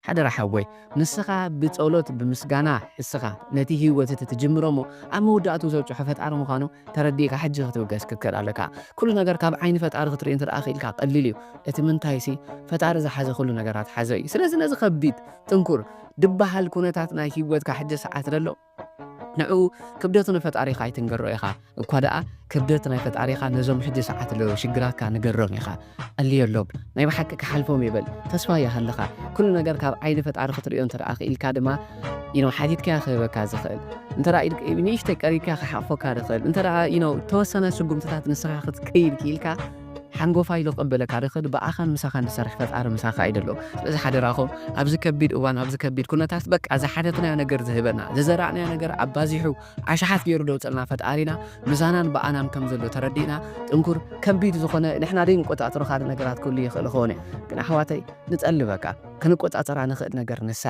ሓደራ ሓወይ፣ ንስኻ ብጸሎት፣ ብምስጋና፣ ንስኻ ነቲ ህይወት እቲ ትጅምሮ እሞ ኣብ መወዳእቱ ዘብጽሖ ፈጣሪ ምዃኑ ተረዲእካ ሕጂ ክትብገስ ክትክእል ኣለካ። ኩሉ ነገር ካብ ዓይኒ ፈጣሪ ክትርኢ እንተ ደኣ ክኢልካ ቀሊል እዩ። እቲ ምንታይሲ፣ ፈጣሪ ዝሓዘ ኩሉ ነገራት ሓዘ እዩ። ስለዚ ነዚ ከቢድ፣ ጥንኩር ድበሃል ኩነታት ናይ ህይወትካ ሕጂ ሰዓት ዘሎ፣ ንዕኡ ክብደቱ ንፈጣሪኻ ኣይትንገሮ ኢኻ። እኳ ደኣ ክብደት ናይ ፈጣሪኻ ነዞም ሕጂ ሰዓት ኣለዉ ሽግራትካ ንገሮም ኢኻ። ኣልየሎም፣ ናይ ብሓቂ ክሓልፎም ይበል። ተስፋ ይሃልኻ። ኩሉ ነገር ካብ ዓይኒ ፈጣሪ ክትርእዮ እንተ ደኣ ክኢልካ ድማ፣ you know፣ ሓቲትካዮ ክህበካ ዝኽእል። እንተ ደኣ ኢልክ-፣ ንእሽተይ ቀሪብካዮ ክሓቕፈካ ዝኽእል። እንተ ደኣ፣ you know፣ ተወሰነ ስጉምትታት ንስኻ ክትከይድ ክኢልካ፣ ሓንጎፋ ኢሉ ክቕበለካ ዝኽእል ብኣኻን ምሳኻን ዝሰርሕ ፈጣሪ ምሳኻ እዩ ዘሎ። ስለዚ ሓደራኹም፣ ኣብዚ ከቢድ እዋን፣ ኣብዚ ከቢድ ኩነታት፣ በቃ ዝሓተትናዮ ነገር ዝህበና፣ ዝዘራእናዮ ነገር ኣባዚሑ ኣሽሓት ገይሩ ደውፅልና ፈጣሪና፣ ምሳናን ብኣናን ከም ዘሎ ተረዲእና፣ ጥንኩር፣ ከቢድ ዝኾነ ንሕና ዘይንቆጻጸሮ ካልእ ነገራት ክህሉ ይኽእል ይኸውን እዩ። ግን ኣሕዋተይ፣ ንጸሊ በቃ፣ ክንቆጻጸራ ንኽእል ነገር ንሳ